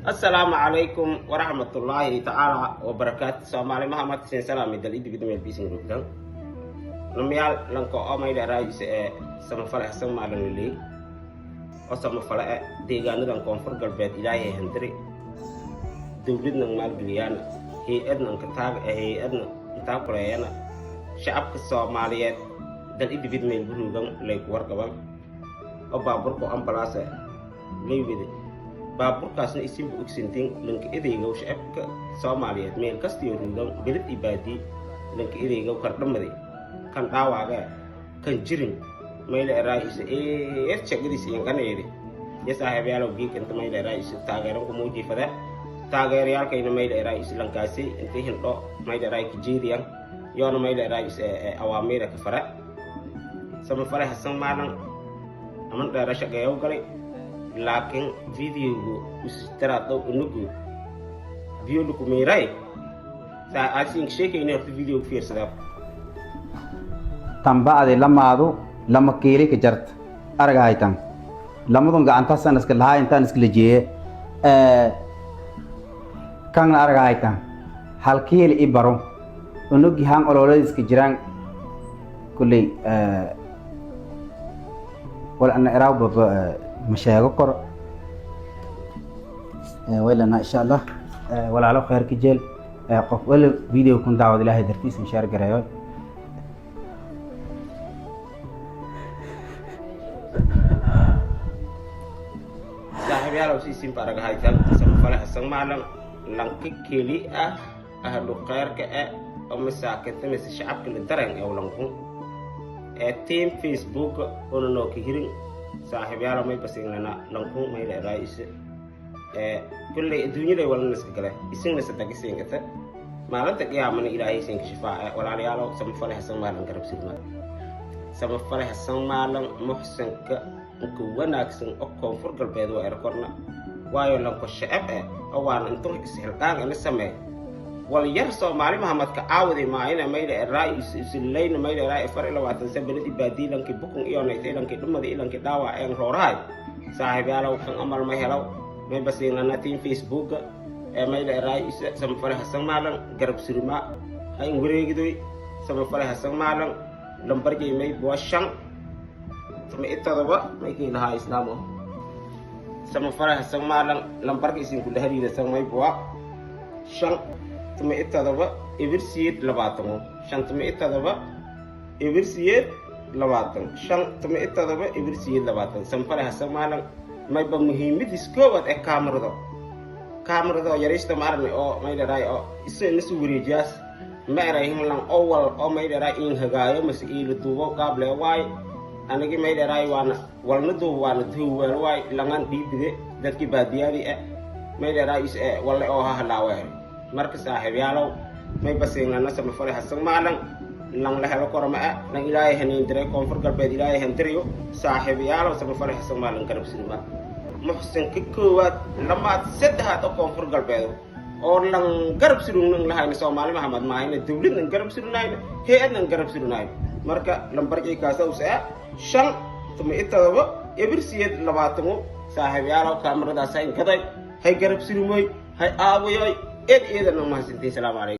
Assalaamu calaykum waraxmatullaahi tacaala wabarakaatu. Soomaalimaha martisin salaami dal idibid meel biisin rugdan namayaal lanka oo mayda raayisa ee samafale Xasan Maalin liley oo samafale e deegaanadan Koonfur Galbeed Ilaahay handiri, dowladnan maalgeliyaana, hay-adna nkataag hay-adna intaakuleeyana shacabka Soomaaliyeed dal idibid meel burugan lay ku warqaban oo baaburka ambalaasa lay wede. Baaburkaasna isinba ogsantiin lanka edeygow shacabka Soomaaliyeed meel kastiyo ruugan, beled iyo baadii, lanka edeygow kan dhammaday, kan dhaawaaga, kan jirin mayla eraayisa eed shaqadiis iyanqanaydi ya. Saaxiibayaalow, geek inta mayla eraayisa taageeran ku muujiifada taageerayaalkayna mayla eraayisa lankaasi intii hindho mayla eraay kajeediyan yoona mayla eraayisa awaamiira ka fara. Samafale Xasan Maalan aman dheera shaqeeyow galay, laakiin videogu usitaraadhow unugu biyo lukumiiray saa aadsiinka sheekayna. Horta videogu fiirsadaa. Tamba'di lamaadu lama kiili ka jarta araga haytan lamadun gacantaasaan iska lahaa intaan iskala jeeye kanna araga haytan hal kiili i baro unugi haan ololadiiska jiraan kulley wal ana eraaw baba ma sheego koro waylana. Insha Allah, walaalo khayrka jeel, qof wali video kun daawad Ilaahay dartiis in share gareeyo. Saaxiibyaal, siisin baraga haytan Samafale Xasan Maalan lanka keli ah ahlu khayrka ah oo masaakinta mise shacabka la dareen ee lanku ee team Facebook una noo ka hirin. Saaxiibyaal, may basinglana lanku mayla eraayise ee kulley adduunyada walna iska gale isingna sadaqisiingata maalinta qiyaamana Ilaahay isinka shifaace. Walaalayaalow, Samafale Xasan Maalan garab sirma. Samafale Xasan Maalan muxsinka inka wanaagsan oo Koonfur Galbeed waa erkorna, waayo lanko shacab eh oo waana intuu isxilqaan ina sameey wal yar Soomaali Mahamadka caawadi maayna mayla eraay isilayna mayla eraay 24 sa beledi baadii lankii bukun iyo naytay lankii dhumada ilankii dhaawac een roorahay. Saaxiibyaalow, kan amal ma helaw may basiinlana team Facebooka ee mayla eraay Samafale Xasan Maalan garab surima ha in wareegidoy. Samafale Xasan Maalan lambarjay may buwa 5 tuma i 7 maykii lahaa islaamo. Samafale Xasan Maalan lambarka isinku la hariirasan may buwa 5 tuma i 7 0 8 20, 5 tuma i 7 0 8 20, 5 tuma i 7 0 8 20. Samafale Xasan Maalan mayba muhiimadiis koowaad ee kaamarado kaamarado yaraysta ma aragni oo may dharaay oo isa nasu wareejiyaas ma erayhin lan owal oo may dharaay in hagaayo mase iila duubo qaable waay anigi may dharaay waana walna duubo waana duuweel waay langan dhiibide dadkii baadiyaadii ah may dharaay is walle oo ha halaaweer. Marka saaxiibyaalow, may basiinlana Samafale Xasan Maalan lan la helo koro ma ah lan Ilaahay haniin diray Koonfur Galbeed Ilaahay handirayo. Saaxiibyaalow, Samafale Xasan Maalan garab sinima, muxsinka koowaad, lamaad, saddexaad oo Koonfur Galbeed oo lan garab surugnan lahayna Soomaali Mahamad maahayna, dowladnan garab surunayna, hay-adnan garab surunayna. Marka lambarkay kaasa usaa 5 tuma i 7 0 8 20. Saaxiibyaalow, kaamaradaas ha inkaday, hay garab surumoy, hay aawayoy eed eedana mahadsantiin. Salaamu calaykum.